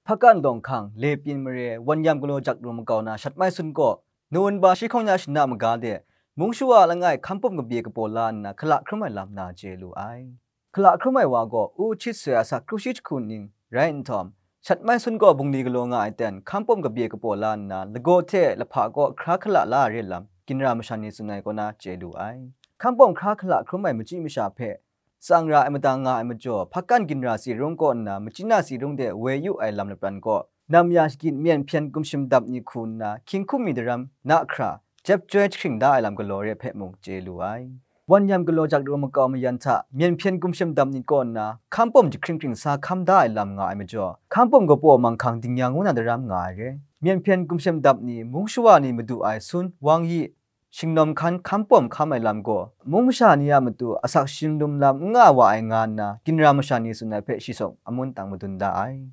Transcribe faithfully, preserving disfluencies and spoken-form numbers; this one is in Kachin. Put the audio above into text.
Hpakan Lawng Hkang, Lepyin Mare, Wanyam Galaw Jak Ru Makau na Shat Mai Sun kaw, Nowemba shi hkawng ya shana maga de, mung shawa langai hkampawm kabye kapaw la nna hkala hkrum ai lam na chye lu ai. Hkala hkrum ai wa gaw, u hchyit soi asak kru shi jahku ning rai nhtawm, Shat Mai Sun kaw bungli galaw nga ai ten, hkampawm kabye kapaw la nna, lagaw hte lahpa kaw hkra hkala la ai re lam, ginra masha ni tsun ai kaw na chye lu ai. Hkampawm hkra hkala hkrum ai machyi masha hpe, tsang ra ai madang nga ai majaw, Hpakan ginra Tsi Rung kaw nna, Machyi na Tsi Rung de woi yu ai lam lapran kaw, nam ya shagit myen hpyen gumshem dap ni hku nna, hkying hkum mi daram na hkra, jep joi jahkring da ai lam galaw re hpe mung chye lu ai. Wanyam Galaw Jak Ru Makau mayan hta, myen hpyen gumshem dap ni kaw nna, hkampawm jahkring kring sa hkam da ai lam nga ai majaw, hkampawm kapaw manghkang dingya ngu na daram nga ai re. Myen hpyen gumshem dap ni, mung shawa ni madu ai sun, wang yi, shingnawm hkan hkampawm hkam ai lam gaw, mung masha ni a matu asak shinlum lam n nga wa ai nga nna, ginra masha ni tsun ai hpe shi sawk amun tang madun da ai.